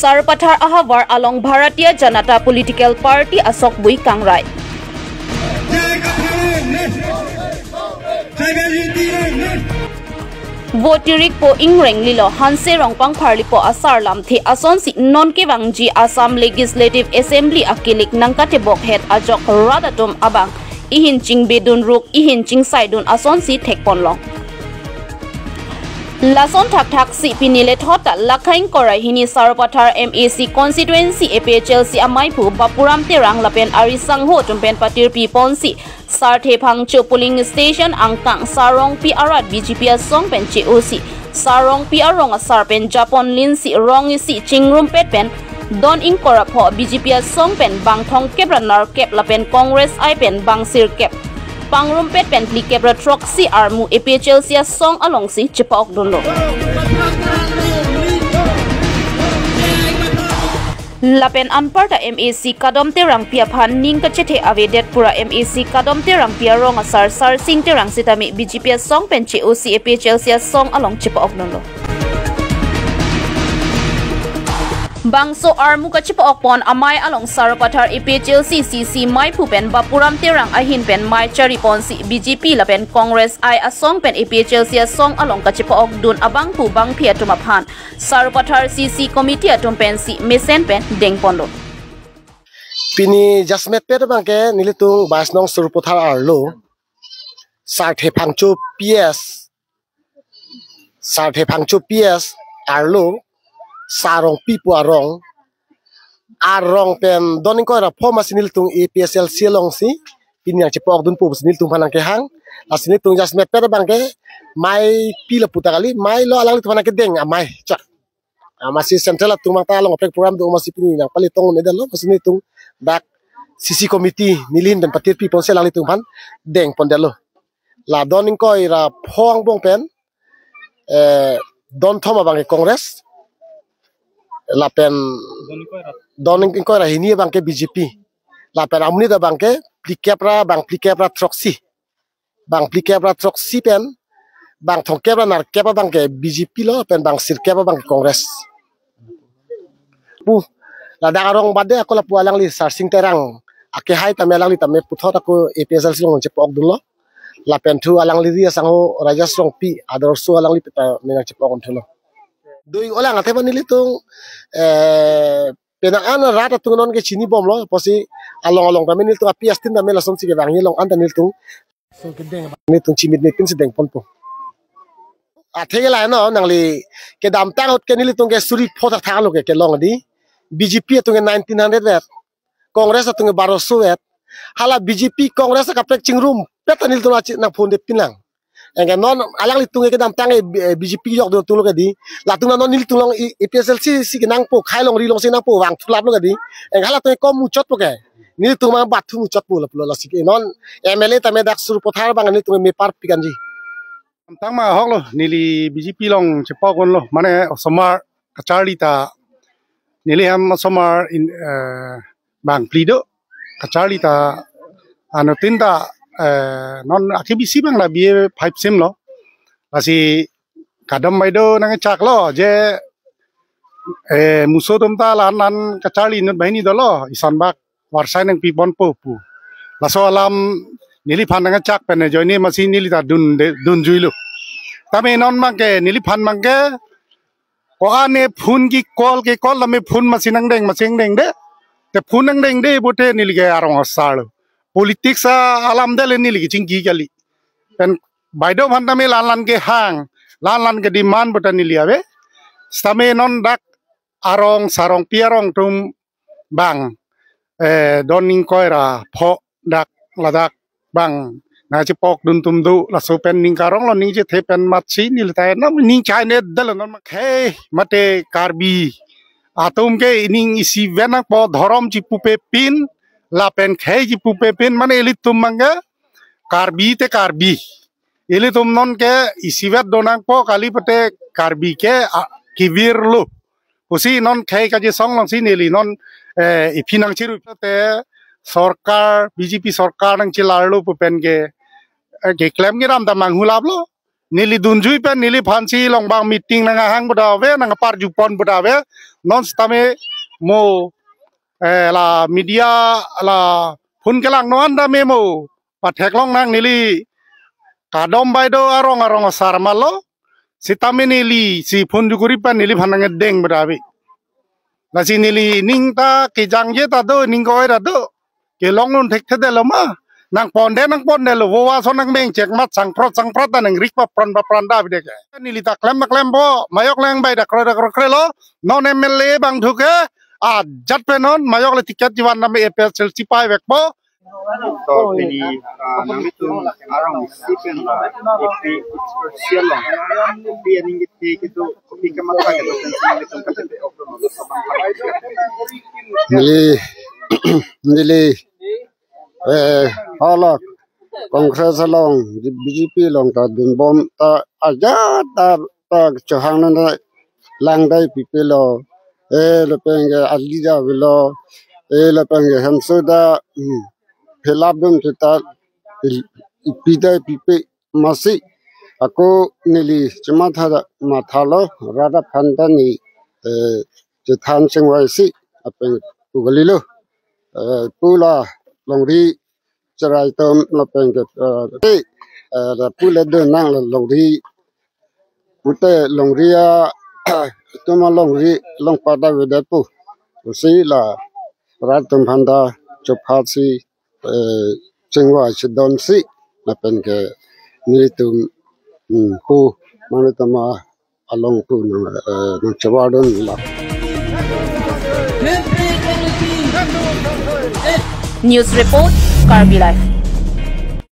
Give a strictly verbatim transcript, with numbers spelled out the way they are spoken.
Sarupathar ahavar along Bharatiya Janata Political Party asokbui kangrai. Vote tirikpo ingrenglilo, Hanse Rongphar pharlipo asar lamthe asonsi non kevangji Assam Legislative Assembly akilik nangkatebok het ajok rat atum abang ihin chingbedun ruk ihin chingsaidun asonsi thekponlong. Lason thakthak si pini lethot ta lakha ingkoi ra hini Sarupathar M A C constituency A P H L C amaiphu Bapuram Terang lapen ari sangho atum pen patirpi ponsi Sarthe Phangcho polling station angkang Sar Rongpi arat B J P asong pen che-osi Sar Rongpi arong asar pen japon linsi rong isi chingrumpet pen don ingkoi ra pho B J P asong pen bang thomkep ra nerkep lapen Congress I pen bang sirkep pangrumpet pen phlikep ra throksi armu A P H L C asong alongsi chepa-okdunlo. Lapen anparta M A C Kadom Terangpi aphan ning kachethe avedet pura M A C Kadom Terangpi arong asar Sarsing Terang sitame B J P asong pen che-osi A P H L C asong along chepa-okdunlo. Bangso armu kachepa-okpon amei along Sarupathar A P H L C C C maiphu pen Bapuram Terang ahin pen mei chariponsi B J P lapen Congress I asong pen A P H L C asong along kachepa-okdun abangphu bangphi atum aphan Sarupathar C C committee atum pensi mesen pen dengponlo. Pini jasmet pet abangke nelitum bais nong Sarupathar arlo Sarthe Phangcho P S, Sarthe Phangcho P S arlo Sar Rongpi pu arong, arong pen don ingkoi ra pho masi nelitum A P H L C alongsi pini nangchepa-okdunpo pusi nelitum aphan nangkehang. Lasi nelitum jasmet pet abangke mei pi lapu ta kali, mei lo alanglitum aphan nangkedeng amei chak. Amatsi central atum ta along kaprek program do amatsi pini nangpali tong ne dalo, amatsi nelitum dak C C committee neli ahin pen patirpi ponsi alanglitum aphan dengpondetlo. La don ingkoi ra pho angbong pen, eh, don thom abangke Congress, lapen don ingkoi ra hini abangke B J P, lapen amonit abangke phlikep ra bang phlikep ra throksi, bang phlikep ra throksi pen bang thomkep ra nerkep abangke B J P lo pen bang sirkep abangke Congress. Pu, ladak arong bade ako lapu alangli Sarsing Terang akehai tame alangli tame puthot ako A P H L C along chepa-okdunlo. Lapen thu alangli ri asangho Rajesh Rongpi, Adarso alangli peta menang chepa-okdunlo. Dui olang athe ba nelitum, eh, penang an rat atum non ke chinibomlo, pusi along along tame nelitum api astin tame lasonsi kevangji along anta nelitum, nelitum chimit mipin si dengponpo. Athe ke la no nangli kedamtang ahut ke nelitum ke suri pho thakthak lo ke kelong di. B J P atum ke nineteen hundred vet, Congress atum ke baroso vet. Hala B J P Congress kaprek chingrumpet ta nelitum achi nangphonde pinlang. Anke non alanglitum ke kedamtang ke, eh, B J P jok do tung lo ke di. Latum non nelitum along i, A P H L C si kenangpo, khei longri alongsi nangpo, vangthu lap lo ke di. Anke halatum ke kom muchotpo ke. Nelitum mang bathu muchotpo lapulo lasi ke. Non M L A tame dak Sarupathar abang nelitum ke mepar pikanji. Tangma ahok lo, neli B J P along chepa-okdunlo, mane osomar kacharli ta neli hem osomar in, eh, bang phli do, kacharli ta anuttin ta, eh, non akebisi abang la B A five sem lo. Lasi Kadom baideo nangchaklo je, eh, muso atum ta la-an la-an kacharli inut banghini dolo, isan bak varsai nangpiponpo pu. Laso alam neliphan nangchak pen ajoine amatsi neli ta dun de, dunjuilo. Tame non abangke neliphan abangke ko-an ne phone ke-call ke-call tame phone amatsi nangdeng amatsi nangdengde. Te phone nangdengde pute neli ke arong asar lo. Politics alam dele neli ke chingki kali. Pen baideo aphan tame la-an la-an kehang, la-an la-an kedemand pute neli ave. Sitame non dak arong Sar Rongpi arong atum bang, eh, don ingkoi ra pho dak ladak bang nangchepa-okdun atum do, laso pen ning karong lo, ning chethe pen amatsi neli ta non ning chai ne dal non. Khei mate Karbi atum ke ining isivet nangpo, dhorom chipupe pin lapen khei chipupe pin, mane ilitum abangke Karbi te Karbi. Ilitum non ke isivet do nangpo kali pute Karbi ke, ah, kevir lo. Pusi non khei kachesong alongsi neli non, eh, iphi nangchiru te sorkar, B J P sorkar nangchelarlo pu pen ke, eh, keklem kedam ta manghulaplo. neli dunjui pen neliphan si longbang meeting nanghang pu ta ave, nangparjupon pu ta ave. Non sitame mo, eh, la media la phone kelang non tame mo patheklong nang, neli kadom bai do arong arong asar malo. Sitame neli si phone jukuri pen neliphan nangdeng pu ta ave. Lasi neli ning ta kejangje ta do, ning ko-oi ta do. Kelong non thekthedetlo ma. Nangpondet, nangpondetlo. Voa so nangmeng chek mat sangprot sangprot ta nangrik papran papran ta bidek. Neli ta klem ta klempo. Mayok lang bai ta kroi ta kroi krelo. Non M L A bang thu ke ajat pen non mayok le ticket jivan tame A P H L C paivekpo. To pini, ah, nanglitum arong isi pen la A P H L C along, A P aning kethe kedo, A P kamatha kedo pen si nanglitum kachete oklo no sabang pang. Neli, neli, eh, halak Congress along, B J P along ta dunbom ta ajat ta, ta chohang nang langdai pipelo, eh, lapen ke ali ta avelo, eh, lapen ke hanso ta, hmm, philap dun kita il-, ipi ta pipe masi. Ako neli chematha ta mathalo, rat aphan ta ne, eh, chethan chingvai si, lapen pu kalilo. Eh, pu la longri cherai atum lapen ke, eh, eh, la pu le dun nang la longri. Pute longri a, atum alongri longpat avedet pu. Pusi la rat atum aphan ta chopha si, eh, chingvai chedon si lapen ke nelitum, hmm, pu nanglitum along pu nang, eh, nangchevardun la. News report, Karbi Live.